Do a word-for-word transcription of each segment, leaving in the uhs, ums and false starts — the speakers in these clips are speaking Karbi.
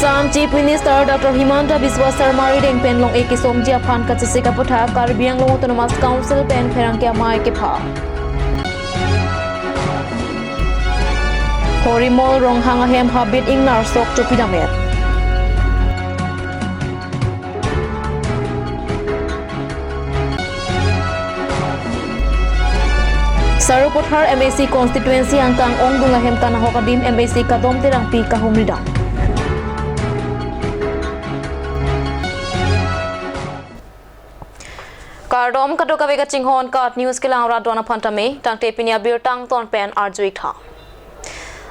Assam Chief Minister Doctor Himanta Biswa Sarma arideng pen long-e kesomji aphan kachesik aputhak Karbi Anglong Autonomous Council pen pherangke amei kepha. Horimol Ronghang ahem habit ingnar sok chopi damet. Sarupathar M A C constituency angkang ongdung ahem kanahok adim M A C Kadom Terangpi kahumri dam. Kardom, kadokave kachinghon KAT News kelang rat don aphan tame, tangte pini abirta angton pen arju-ik tha.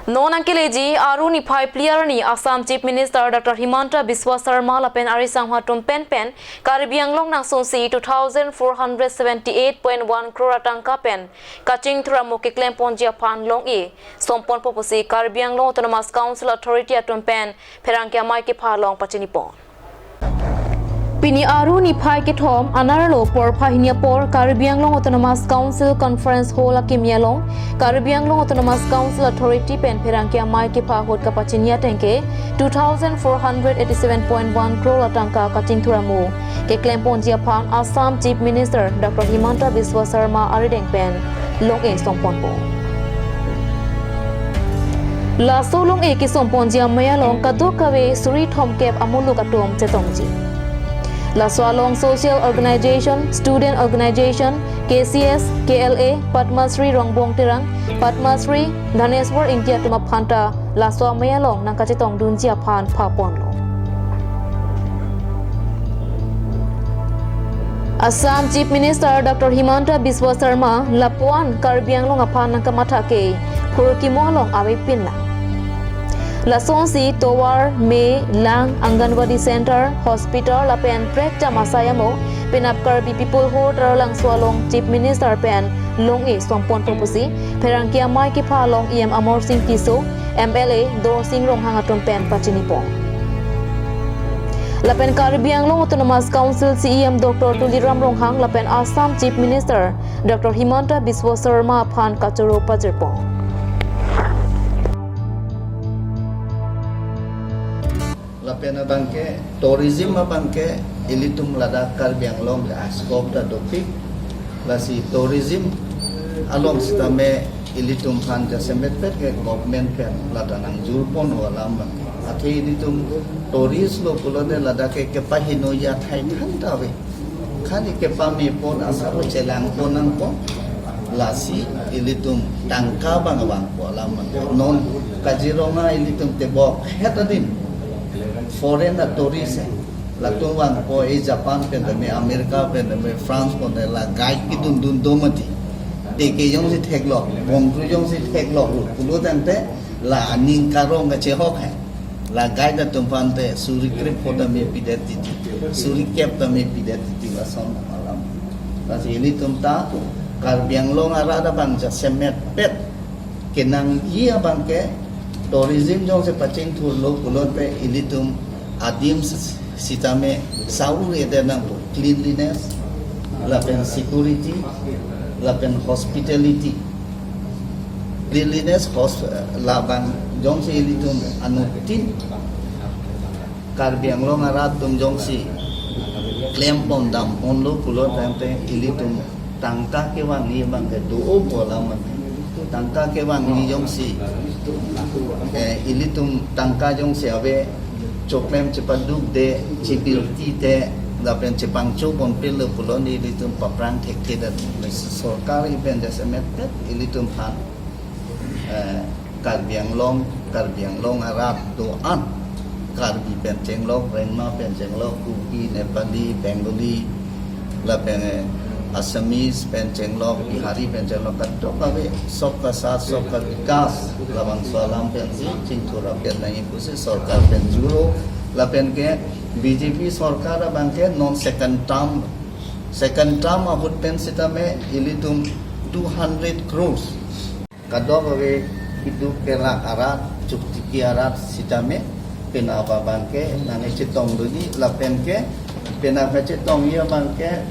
Non nangkeleji Aru niphai phli arni Assam Chief Minister Doctor Himanta Biswa Sarma lapen arisangho atum penpen Karbi Anglong nangsonsi two thousand four hundred seventy eight point one crore atangka pen kachingthur amo keklem ponji aphan long-e sompon po pusi Karbi Anglong Autonomous Council Authority atum pen pherangke amei kepha along pachini pon. Pini Aru niphai kethom anerlo porphai hini apor Karbi Anglong Autonomous Council Conference Hall akimi along Karbi Anglong Autonomous Council Authority pen pherangke amei kepha ahut kapachini atengke two thousand four hundred eighty seven point one crore atangka kachingthur amo keklem ponji aphan Assam Chief Minister Doctor Himanta Biswa Sarma arideng pen long-e sompon po. Laso long-e kesomponji amei along kadokave suri thomkep amuluk atum chetongji. Laso along social organization, student organization, K C S, K L A, Padma Shri Rongbong Terang, Padma Shri Dhaneswar Ingti atum aphan ta laso amei along nangkachetongdunji aphan phaponlo. Assam Chief Minister Doctor Himanta Biswa Sarma lapuan Karbi Anglong aphan nangkamatha ke phurkimo along avepin lang. Lasonsi tovar, me, lang, Anganwadi Center, hospital lapen prekjam asai amo penap Karbi People Hall Taralangso along Chief Minister pen long-e sompon po pusi pherangke amei kepha along E M Amarsing Tisso, M L A Dorsing Ronghang atum pen pachini pon. Lapen Karbi Anglong Autonomous Council C E M Doctor Tuliram Ronghang lapen Assam Chief Minister Doctor Himanta Biswa Sarma aphan kachoro pajirpon. Lapen abangke tourism abangke ilitum ladak Karbi Anglong ke a-scope ta dopik. Lasi tourism along sitame ilitum aphan jasemet pet ke government pen lata nangjurpon alam abang. Athe ilitum tourist lo pulote ladak ke kepahingno athai than ta ave. Kali kepamepon asar chelangpon nangpo. Lasi ilitum tangka abang vangpo alam abang. Non Kaziranga ilitum tebok het adim foreign a tourist eh. Latum vangpo e Japan pen tame, America pen tame, France pen tame, la guide kedun dun do mati. Ticket jongsi theklok, bongkru jongsi theklok, pulo tangte la aning karong kachehok hai. La guide atum aphan te suri krep pho tame pidet titi, suri kep tame pidet titi lason alam. Lasi ilitum ta Karbi Anglong arat abang jasemet pet kenangji abangke tourism jongsi pachingthurlo pulote ilitum adim s-, sitame saur eder nangpo cleanliness, lapen security, lapen hospitality. Cleanliness hos-, labang jongsi ilitum anuttin Karbi Anglong arat atum jongsi klempon damponlo pulo tangte ilitum tangka kevangji abangke do-o pu alam abang. Tangka kevangji jongsi, eh, ilitum tangka jongsi ave choklem chepaduk de, chibirti te, lapen chepangcho ponpelo pulote ilitum paphrang thekthe det. Sorkar pen jasemet pet ilitum aphan, eh, Karbi Anglong, Karbi Anglong arat do-an, Karbi pen chenglok, Rengma pen chenglok, Kuki, Nepali, Bengali, lapen, eh, Assamese pen chenglok, Bihari pen chenglok, kadokave Sabka Saath Sabka Vikas labangso alam pensi chingthur apet nangji pusi sorkar pen juro, lapen ke B J P sorkar abangke non second term, second term ahut pen sitame ilitum two hundred crores. Kadokave keduk kelak arat, chuktiki arat sitame penap abangke nangkechetong doji lapen ke penap kechetongji abangke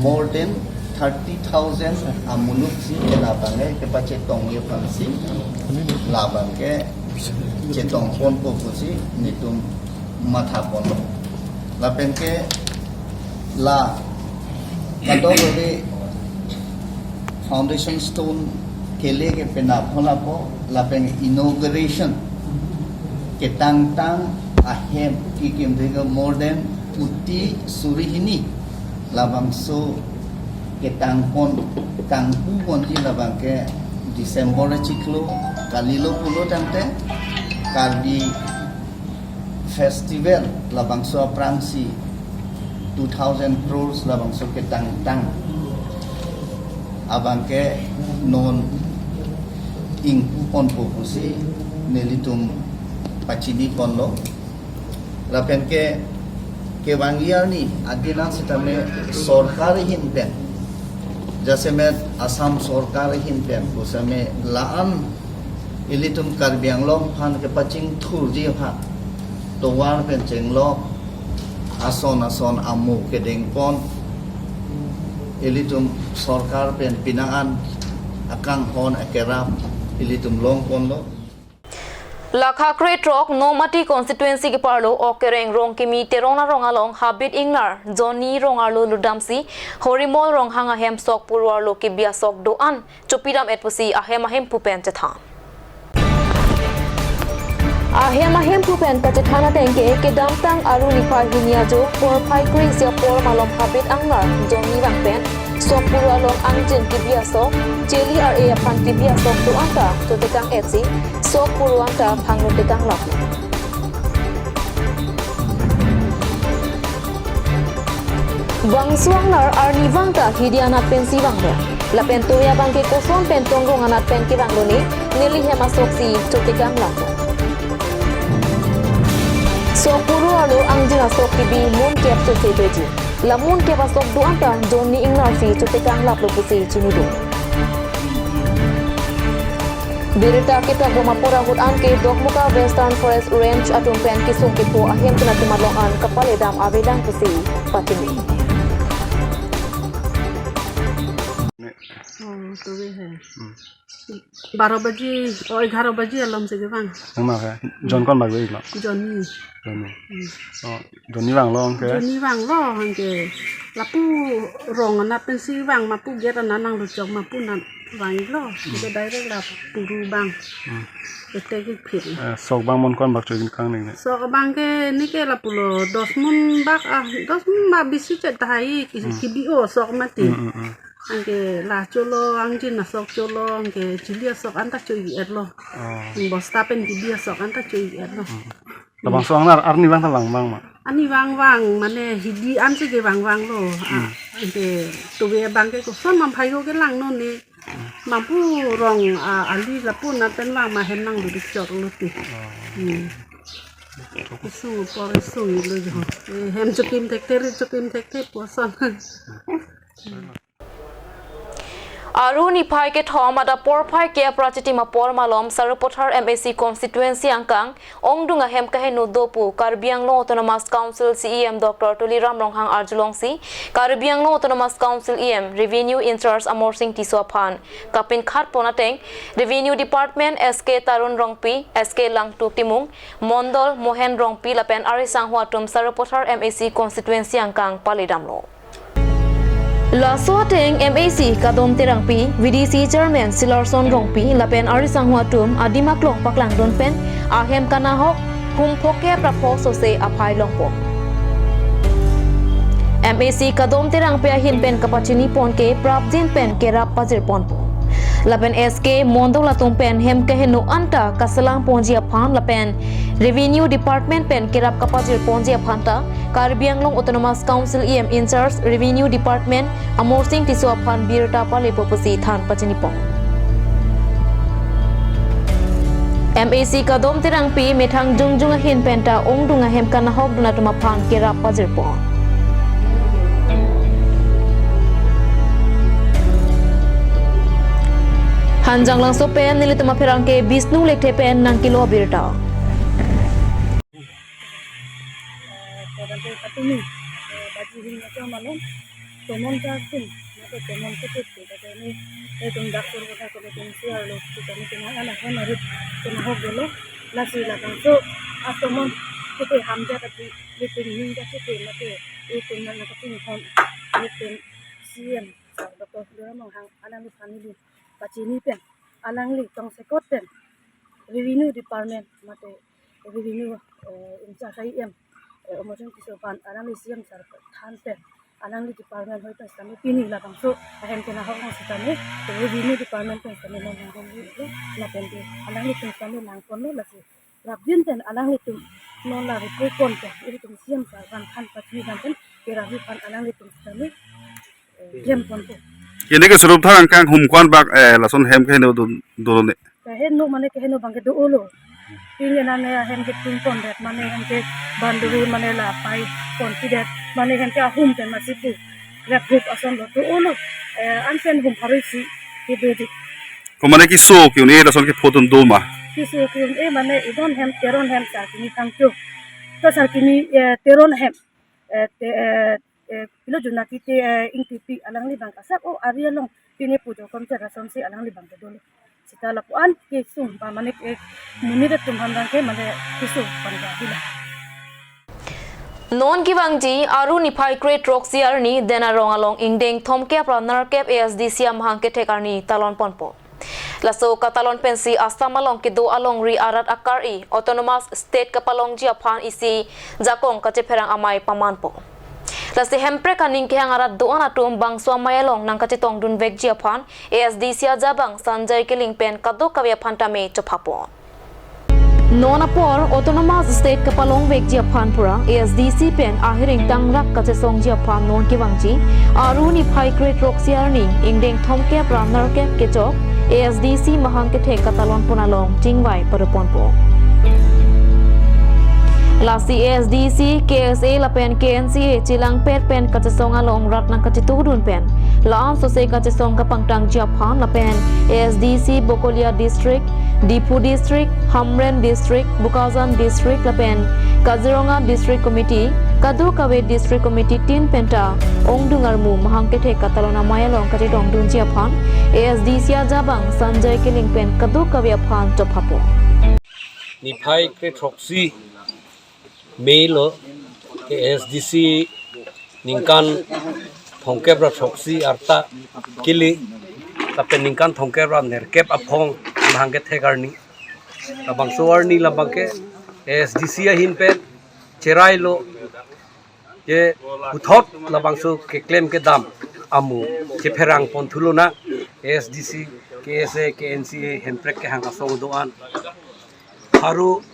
more than thirty thousand amuluk si penap abangke kepachetongji aphansi labangke chetongponpo pusi nelitum matha ponlo. Lapen ke la kadokave foundation stone kele ke penap holapo, lapen inauguration ketangtang ahem kekim ke more than kuti suri hini labangso ketang pon, tangpu ponji labang ke December achiklo kalilo pulo tangte Karbi festival labangso aphrangsi two thousand crores labangso ketangtang abang ke non ingpu ponpo pusi nelitum pachini ponlo. Lapen ke kevangji arni adina sitame sorkar ahin pen, jasemet Assam sorkar ahin pen pusitame la-an ilitum Karbi Anglong aphan kepachingthurji aphan tovar pen chenglok ason ason amo kedeng pon ilitum sorkar pen pinangan akanghon akerap ilitum long ponlo. Lakha kre throk Nomati constituency keparlo Okereng Rongkimi Teron arong along habit ingnar Johnny Rongarlo lutdamsi Horimol Ronghang ahem sok puru arlo kebi asok do-an chopidam-et pusi ahem ahemphu pen chethan. Ahem ahemphu pen kachethan ateng ke kedamtang Aru niphai hini ajo porphai kre-isi apor malom habit ingnar Johnny vang pen sok puru along angjin kebi asok, cheli ar-e aphan kebi asok do-an ta chotekang-etsi sok puru anta phangno tekang lap. Bangso ingnar arnivang ta hidi anat pensi vanglo. Lapen toya abang ke koson pen tongrong anat pen kevanglo ne, neli hem asoksi chotekang lap. Sok puru arlo angjin asok kebi munkep chose doji. La munkep asok do-an ta Johnny ingnarsi chotekang laplo pusi chinidun. Birta ketok bom apor ahut anke Dokmoka Western Forest Range atum pen kesung kepo ahemtun atum along an kapaledam avelang pusi pachini. Oh, to ve hai. Hmm. Baro baji, oh, egharo baji alom si kevang. Nang ma hai. John kon bag lo? Johnny. Johnny. Hmm. Oh, Johnny vanglo anke. Johnny vanglo anke. Lapu rong anat pensi vang ma pu gate anat nangluchok ma pu anat vanglo. Hmm. Ke direct la puru abang. Hmm. Ete ke phit. Eh, sok abang mon kon bak choikin kang ning ne. Sok abang ke neke lapulo dos mun bak ah, dos mun bak bisi chet tahai ki, hmm, kebi o sok mati. Hmm, hmm, hmm. Anke la cholo, angjin asok cholo, anke chili asok anta choi-etlo. Oh. Bosta pen kebi asok anta choi-etlo. Hmm. Labangso ingnar arnivang ta vang vang ma? Arnivang vang, mane hidi ansi kevang vanglo. Ah, hmm, anke to ve abang ke koson ma phai ko kelang non ne. Hmm. Ma pu rong, ah, ali lapu anat pen vang ma hem nangluchoklo ti. Oh. Hmm. Kesung apor kesung lo jo. Eh, hem chokim thekthe, rit chokim thekthe puson. Aru niphai kethom adap porphai kep ra chitim apor malom Sarupathar M A C constituency angkang ongdung ahem kaheno do pu Karbi Anglong Autonomous Council C E M Doctor Tuliram Ronghang arjulongsi Karbi Anglong Autonomous Council E M Revenue in-charge Amarsing Tisso aphan kapinkhat pon ateng Revenue Department S K Tarun Rongpi, S K Langtuk Timung, Mondol Mohen Rongpi lapen arisangho atum Sarupathar M A C constituency angkang paledamlo. Laso ateng M A C Kadom Terangpi, V D C Chairman Silarson Rongpi lapen arisangho atum adim aklong paklangdun pen ahem kanahok hum phokep ra pho sose aphai longpo. M A C Kadom Terangpi ahin pen kapachini pon ke prapjin pen kerap pajir ponpo. Lapen S K Mondol atum pen hem kaheno anta kaselam ponji aphan lapen Revenue Department pen kerap kapajir ponji aphan ta Karbi Anglong Autonomous Council E M in-charge Revenue Department Amarsing Tisso aphan birta palepo pusi than pachini pon. M A C Kadom Terangpi methang jongjung ahin pen ta ongdung ahem kanahokdun atum aphan kerap pajir pon. Hanjanglangso pen nelitum apherangke Bishnu Lekthe pen nangkelo birta. Eh, padang ke patumi, eh, baji hing ato malom, tomon ka kum, na ke tomon ke tut, ke kata ni, eh, tum dak tur kata kata tum si arlo, kita ni kena anak kan harus kena hok dulu, lasi labangso, ah, tomon, Kete hamjat ati, nelitum ning kachete mate, nelitum nang kachini hon, nelitum C M sir Doctor Tuliram Ronghang alangliphan neli pachini pen, alangli tongsekot pen, revenue department mate revenue, eh, in charge E M, eh, Omorchang Tisso aphan alangli C M sir than pen, alangli department hoi pen sitame pini labangso ahem kena hok sitame, revenue department pen sitame non hang hong lo, lapen ke alanglitum sitame nangkon lo lasi. Rapjin pen alanglitum non la report pon pen, ilitum C M sir aphan pachini dam pen, kerami aphan alanglitum sitame, eh, klem ponpo. Ini ke serup thang kang hum kwan bak, eh, lason hem ke heno dun, dun ne. Keheno mane keheno abang ke do-olo. Pini nang ne hem ke tung pon det, mane hem ke banduri mane la pai pon si det, mane hem ke ahum pen masi pu. Rep hup ason lo do-olo. Eh, ansen hum harui si ke do di. Ko mane keso ke-un-e lason ke photon do ma? Keso ke-un-e mane idon hem, Teron hem sar kimi thangcho. To sar kimi, eh, Teron hem. Eh, te, eh, eh, pilo Junaki te, eh, Ingtipi alangli abang kasak, o, ari along pine pujo komche rasonsi alangli abang ke dolo. Sita lapu-an kesung pa mane, eh, monit atum aphan abang ke mane kesung pon ka bila. Non kevangji Aru niphai kre-throksi arni Den Arong along ingdeng thomkep ra nerkep A S D C amahang kethek arni talon ponpo. Laso katalon pensi Assam along kedo alongri arat akar-i Autonomous State kapalongji aphan isi jakong kachepherang amei pamanpo. Lasi Hemprek aning kehang arat do-an atum bangso amei along nangkachetongdun vekji aphan A S D C ajabang Sanjay Killing pen kadokave aphan tame chophapon. Non apor Autonomous State kapalong vekji aphan pura A S D C pen ahiring tangrak kachesongji aphan non kevangji Aru niphai kre-throksi arni ingdeng thomkep ra nerkep kechok A S D C mahang kethek katalon pon along chingvai padoponpo. Lasi A S D C, K S A lapen K N C A chelangpet pen kachesong along rat nangkachetudun pen la-an sose kachesong kapangtangji aphan lapen A S D C Bokolia District, Diphu District, Hamren District, Bokajan District lapen Kaziranga District Committee, kadokave District Committee tin penta ongdung armu mahang kethek katalon amei along kachetongdunji aphan A S D C ajabang Sanjay Killing pen kadokave aphan chophapon. Niphai kre-throksi May lo, ke A S D C ningkan thomkep ra throksi arta kili, lapen ningkan thomkep ra nerkep aphong mahang kethek arni. Labangso arni labang ke A S D C ahin pen cherai lo, je puthot labangso keklem kedam amu chepherang pon thu lonang. A S D C, K S A, K N C A, Hemprek kehang asong do-an. Aru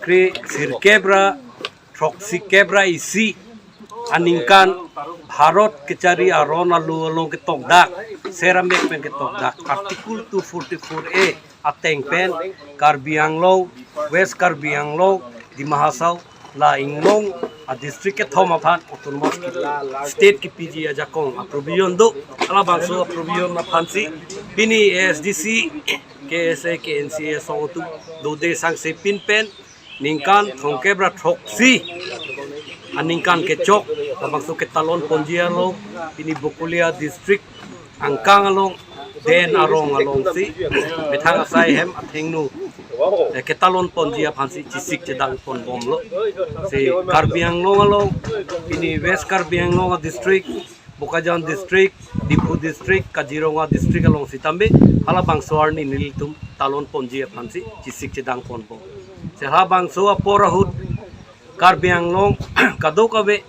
kre sirkep ra throksikep ra isi aningkan Bharat kechari aron alu along ketokdak, seramek pen ketokdak, Article two forty-four A ateng pen Karbi Anglong, West Karbi Anglong, Dima Hasao, la inglong a district kethom aphan Autonomous State kepiji ajakong a provision do. Halabangso a provision aphansi pini A S D C, K S A, K N C A asong atum dode sangse pin pen ningkan thomkep ra throksi aningkan kechok labangso ketalon ponji along pini Bokolia district angkang along, Den Arong alongsi methang asai hem athengno, eh, ketalon ponji aphansi chesik chedang pon bomlo. Si Karbi Anglong along, pini West Karbi Anglong a district, Bokajan district, Diphu district, Kaziranga district along sitame halabangso arni nelitum talon ponji aphansi chesik chedang pon bom. Si halabangso apor ahut Karbi Anglong kadokave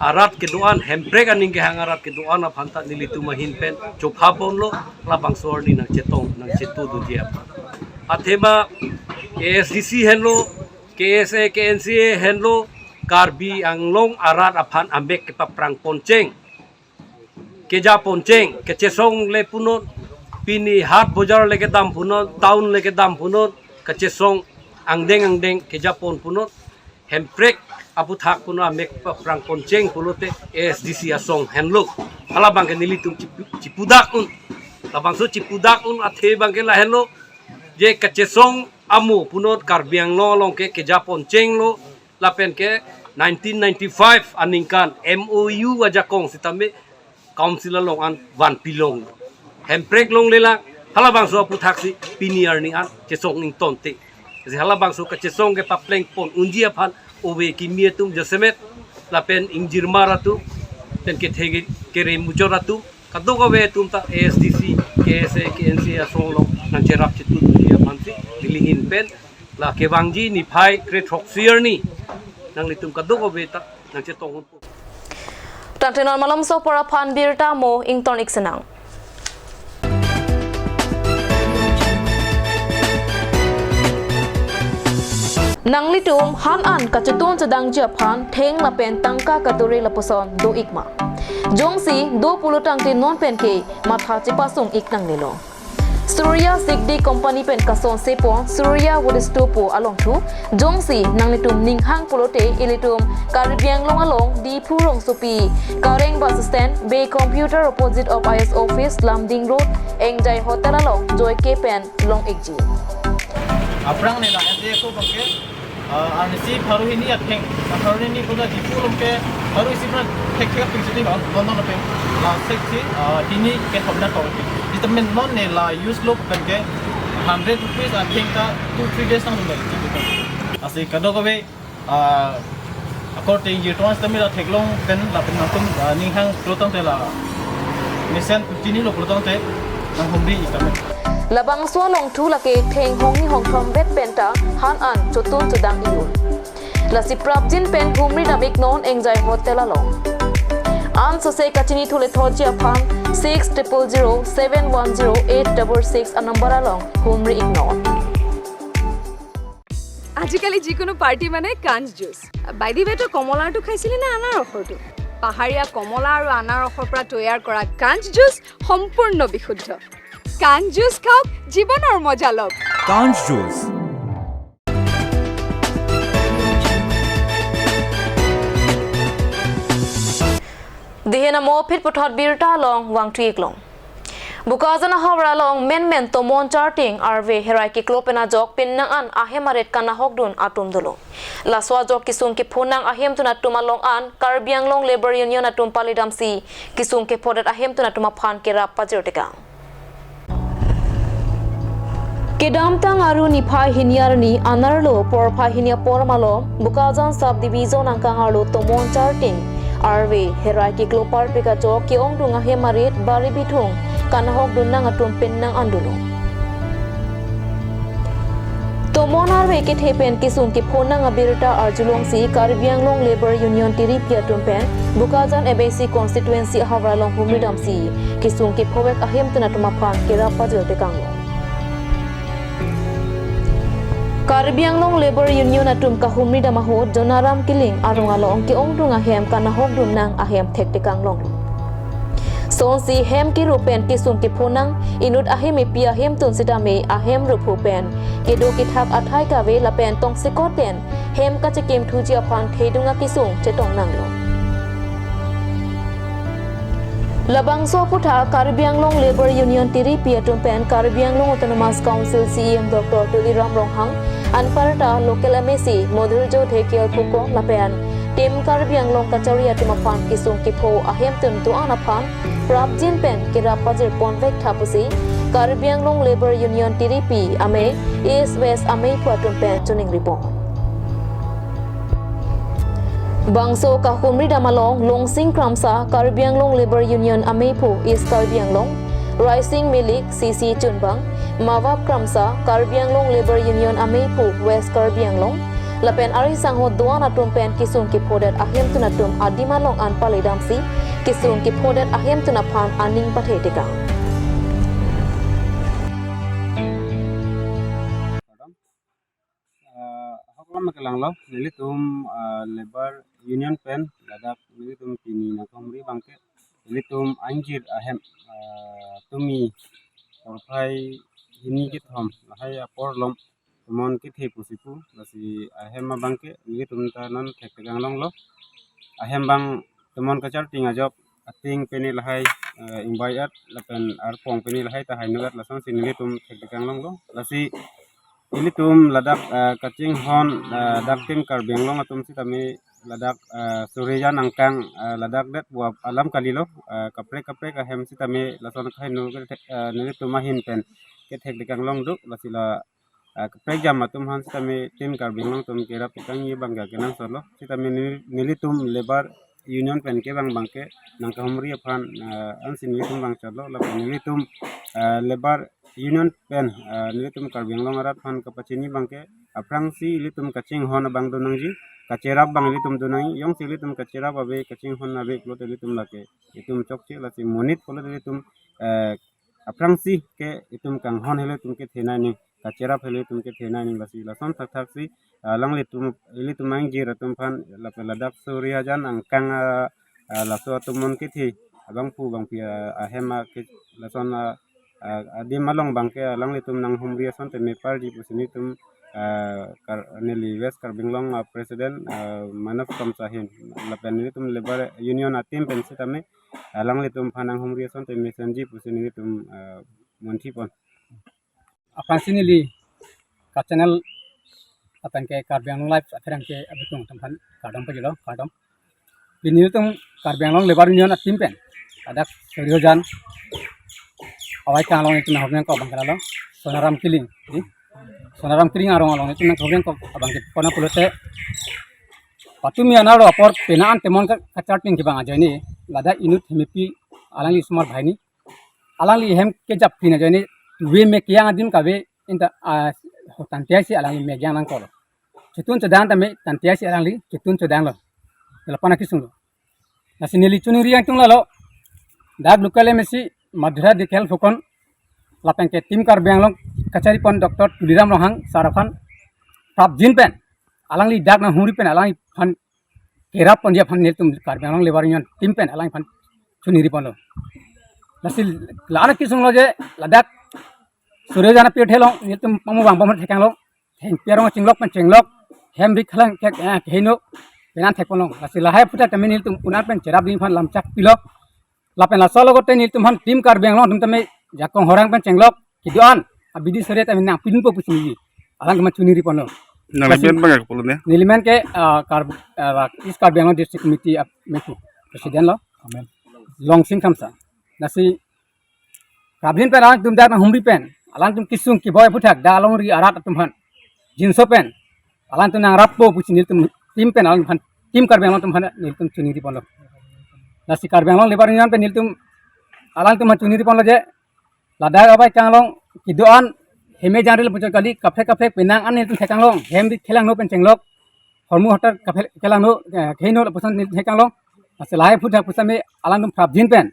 arat kedo-an, Hemprek aning kehang arat kedo-an aphan ta nelitum ahin pen chopha ponlo, labangso arni nangchetong, nangchetudunji aphan. Athema A S D C henlo, K S A, K N C A henlo, Karbi Anglong arat aphan amek kepaprang poncheng, keja poncheng, kechesong le punon, pini hat bojar le kedam punon, town le kedam punon, kechesong angdeng angdeng keja pon punon, Hemprek aputhak punon amek paprang poncheng pulote A S D C asong henlo. Halabang ke nelitum chipu-, chipudak un. Labangso chipudak un athe abang ke lahenlo. Je kechesong amu punon Karbi Anglong along ke keja ponchenglo. Lapen ke nineteen ninety-five aningkan M O U ajakong sitame Council along an vanpi long. Hemprek longlelang, halabangso aputhak si pini arni an chesong ingtonte. Lasi halabangso kachesong kepapleng pon unji aphan ove kimi atum jasemet lapen ingjirmar atum, pen kethe kere muchot atum, kadokave atum ta A S D C, K S A, K N C A asong along nangcherap chetun unji aphansi neli ahin pen la kevangji niphai kre-throksi arni nanglitum kadokave ta nangchetong unpo. Tangte non malomso apor aphan birta mo ington ik senang. Nanglitum han an kachetun chedangji aphan theng lapen tangka kadure lapuson do ik ma? Jongsi do pulo tangte non penke matha chepasung ik nangnelo. Surya Sigdi Company pen kasonse pon Surya Wood Store pu along thu, jongsi nanglitum ninghang pulote ilitum Karbi Anglong along Diphu Rongsopi, Kareng Bus Stand, Bay Computer opposite of I S office, Lumding Road, Engjai Hotel along joike pen long ikji. Aphrang ne la S D A ko bangke, ah, arnisi pharo hini atheng, pharo hini ko da Diphu along ke pharo isi pran thek thek ping sini ba, non non pe la sek si, ah, hini ke thomna ko ke. Ita men non ne la use lo pen ke hundred rupees atheng ta two three days nang le. Lasi kadokave, ah, according to trans tami la theklong pen lapen nangtum, ah, ninghang pulo tangte la mesen chini lo pulo tangte nanghumri ik tame. Labangso along thu lake theng hongni hongthom vet penta han an chotun chodang iyun. Lasi prapjin pen humri dam ik non Engjai Hotel along. Ansose kachini thule thotji aphan six triple zero seven one zero eight double six a number along humri ik non. আজিকালি যিকোনো পাৰ্টি মানে কাঞ্চ juice. By the ৱে, তই কমলাৰটো খাইছিলি নে আনাৰসৰটো? পাহাৰীয়া কমলা আৰু আনাৰসৰ পৰা তৈয়াৰ কৰা কাঞ্চ জুচ সম্পূৰ্ণ বিশুদ্ধ। কাঞ্চ জুচ খাওক, জীৱনৰ মজা লওক। কাঞ্চ juice. Dihen amo phit puthot birta along vangthu ik long. Bokajan ahavar along menmen tomon charting arve herai keklo pen ajok pinnang an ahem arit kanahokdun atum dolo. Laso ajok kesung kephonang ahemtun atum along an Karbi Anglong Labour Union atum pali damsi kesung kephodet ahemtun atum aphan kerap pajir tekang. Kedamtang Aru niphai hini arni anerlo porphai hini apor malom Bokajan Sub Division angkang arlo tomon charting arve herai keklo parpik ajok ke-ongdung ahem arit bari bithung kanahokdun nang atum pinnang an dolo. Tomon arve kethe pen kesung kephonang abirta arjulongsi Karbi Anglong Labour Union Tiripi atum pen Bokajan A B C constituency ahavar along humri damsi kesung kephovek ahemtun atum aphan kerap pajir tekang lo. Karbi Anglong Labour Union atum kahumri dam ahut Jonaram Killing arong along ke-ongdung ahem kanahokdun nang ahem thek tekang longlo. Sonsi hem keru pen kesung kephonang inut ahem epi ahemtun sitame ahem ruphu pen kedo kethak athai kave lapen tongsekot pen hem kachekim thuji aphan thedung akesung chetong nanglo. Labangso aputhak Karbi Anglong Labour Union Tiripi atum pen Karbi Anglong Autonomous Council C E M Doctor Tuliram Ronghang, anparta local M A C Modhurjo Dhekial Phuko lapen Team Karbi Anglong kachari atum aphan kesung kepho ahemtun do-an aphan prapjin pen kerap pajir ponvek tha pusi Karbi Anglong Labour Union Tiripi amei East West ameiphu atum pen choningri pon. Bangso kahumri dam along Longsing Kramsa Karbi Anglong Labour Union ameiphu East Karbi Anglong, Raising Milik C C Chunbang, Mawap Kramsa Karbi Anglong Labour Union ameiphu West Karbi Anglong, lapen ari sangho do-an atum pen kesung kephodet ahemtun atum adim along an pali damsi kesung kephodet ahemtun aphan aning pathe tekang. Ah, ahok lam kelanglo, nelitum, ah, Labour Union pen ladak nelitum pini nangkahumri abangke nelitum angjir ahem, ah, tumi porphai hini kethom lahai apor lom tomon kethe pusi pu, lasi ahem abangke nelitum ta non thek tekang longlo. Ahem abang tomon kacharting ajok ating pene lahai, eh, ingbai at lapen arpong pene lahai ta hainu at lasonsi nelitum thek tekang longlo. Lasi ilitum ladak, eh, kachinghon, eh, dak Team Karbi Anglong atum sitame ladak, eh, Surijan angkang, eh, ladak det buap alam kalilo, eh, kaprek kaprek ahem sitame lason kahainu ke, eh, nelitum ahin pen kethek tekang longduk, lasi la ah, kaprek jam atum aphan sitame Team Karbi Anglong atum kerap ketangji abangke akenangsot lo. Sitame neli-, nelitum Labour Union pen kevang abangke nangkahumri aphan, ah, ansi nelitum vangchotlo, lapen nelitum, ah, Labour Union pen, ah, nelitum Karbi Anglong arat aphan kapachini abangke aphrangsi ilitum kachinghon abang donangji, kacherap abang ilitum donangji, jongsi ilitum kacherap ave, kachinghon ave pulote ilitum lake itum chokche, lasi monit pulote ilitum, eh, aphrangsi ke itum kanghon helo itum kethenei nangji, kacherap helo itum kethenei nangji, lasi lason thakthaksi, ah, alanglitum, ilitum angjir atum aphan lapen ladak Suryajan angkang, ah, ah, laso atum mon kethe abangphu bangphi, ah, ahem, ah, ke lason, ah, ah, adim along abangke alanglitum nanghumri ason tame parji pusi nelitum, ah, Kar-, neli West Karbi Anglong, ah, President, ah, Manoj Tomsa ahin lapen nelitum Labour Union a-team pen sitame alanglitum aphan nanghumri ason tame mesenji pusi nelitum, ah, munthipon. Aphrangsi neli ka-channel lapen ke Karbi Anglong Live apherangke abitung atum aphan kardom pajirlo, kardom. Pini nelitum Karbi Anglong Labour Union a-team pen ladak Suryajan awai kanglong itum nanghumri nangkok abangke lalo Sonaram Killing, di Sonaram Killing arong along itum nanghumri nangkok abangke konat pulote patumi anarlo apor penang an temon ka-, kacharting kevang ajoine ladak inut Hemepi alangli osomar banghini alangli hem kejapin ajoine tuve me kejang adim kave inta, ah, ho tangte si alangli me kejang nangkoklo. Chotun chodang tame tangte si alangli chotun chodanglo. Lapu-an akesung lo. Lasi neli choningri angtung lalo. Dak local M A C Madhurjyothi Dikher Phukan lapen ke Team Karbi Anglong kacharipon Doctor Tuliram Ronghang sir aphan prapjin pen alangli dak nanghumri pen alangliphan kerap ponji aphan nelitum Karbi Anglong Labour Union team pen alangliphan choningri ponlo. Lasi la-an akesung lo je ladak Suryajan apirthe along nelitum pamuvang pamur theklong, hengpi arong chinglok pen chinglok, hem rik khalang kek, eh, keheno penang thek ponlong. Lasi lahai aphuthak tame nelitum konat pen cherapji aphan lamchak pilo. Lapen laso alogote nelitum aphan Team Karbi Anglong atum tame jakong horang pen chinglok kedo-an abidi sore tame nangpidunpo pusi neli alangtum aphan choningri ponlo. Nangli men bang ya pulo ne? Neli men ke, ah, Kar-, ah, East Karbi Anglong District Committee ap-, metu President lo. Amen. Longsing Khamsa. Lasi prapjin pen alangtum dak nanghumri pen alangtum kesung keboi aphuthak dak alongri arat atum aphan jinso pen alangtum nangrappo pusi nelitum team pen alangtum aphan, Team Karbi Anglong atum aphan nelitum choningri ponlo. Lasi Karbi Anglong Labour Union pen nelitum alangtum aphan choningri ponlo je ladak awai kanglong kedo-an heme jangril puchot kali kaprek kaprek penang an nelitum theklong, hem rik khelangno pen chinglok, hormu hotar kaprek khelangno, eh, keheno lapuson nelitum theklong. Lasi lahai aphuthak pusitame alangtum prapjin pen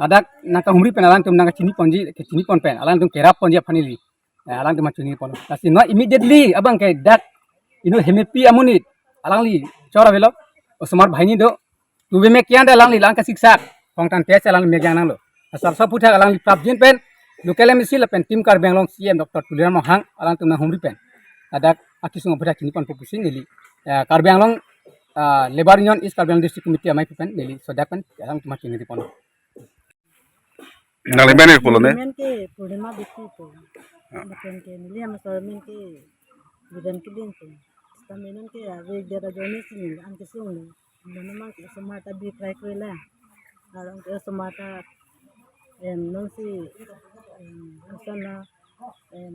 ladak nangkahumri pen alangtum nangkachini ponji, kachini pon pen alangtum kerap ponji aphan neli, eh, alangtum aphan choningri ponlo. Lasi non immediately abangke dak inut Hemepi amonit alangli chor avelo, osomar banghini do, tuve me kejang ta alangli lang kasiksak, hong tangte si alangli me kejang nanglo. Asal so aphuthak alangli prapjin pen local M A C lapen Team Karbi Anglong C E M Doctor Tuliram Ronghang alangtum nanghumri pen ladak akesung aphuthak chini ponpo pusi neli, eh, Karbi Anglong, ah, Labour Union East Karbi Anglong District Committee amei pen neli laso adak pen alangtum aphan choningri ponlo. Nangli men pulo ne? Men ke Purnima Bikhi pu. Ah. Lapen ke neli ama sar men ke Bidan Killing pu. Sitame non ke ave dia da joni sini an kesung lo. Nana mang ke osomar ta bi prai kre la. Arong ke osomar ta em non si em asana em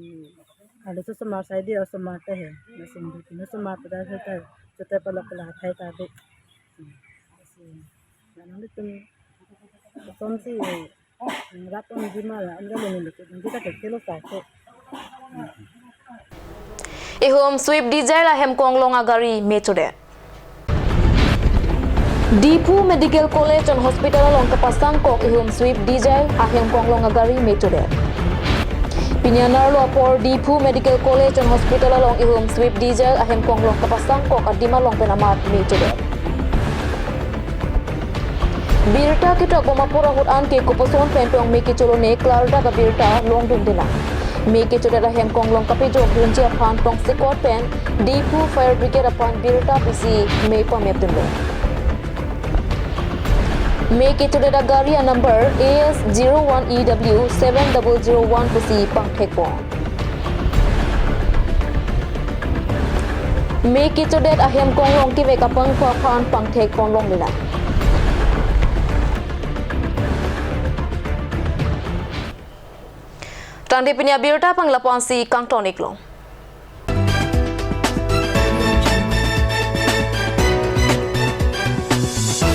ada osomar sai dia osomar ta he. Nasin di kini osomar ta he ta. Chota pala pala thai ta de. Nang itum som si rat on jima la, anda lo ni lo, anda ta kelo sa ko. Ihum sweep D J la hemkong long agari mechodet. Diphu Medical College and Hospital along kapasangkok ihum sweep D J ahemkong long agari mechodet. Pini anerlo apor Diphu Medical College and Hospital along ihum sweep D J ahemkong long kapasangkok adim along pen amat mechodet. Birta ketok bom apor ahut anke koposon pen pong me kecholone klardak abirta longdunde lang. Me kechodet ahemkong long kapejok dunji aphan tongsekot pen Diphu Fire Brigade aphan birta pisi me pamepdunlo. Me kechodet agari a-number A S zero one E W seven double zero one pusi pangthekpon. Me kechodet ahemkong long kevek abangphu aphan pangthekpon longle lang. Tangte pini abirta panglapu-ansi kangton-ik long.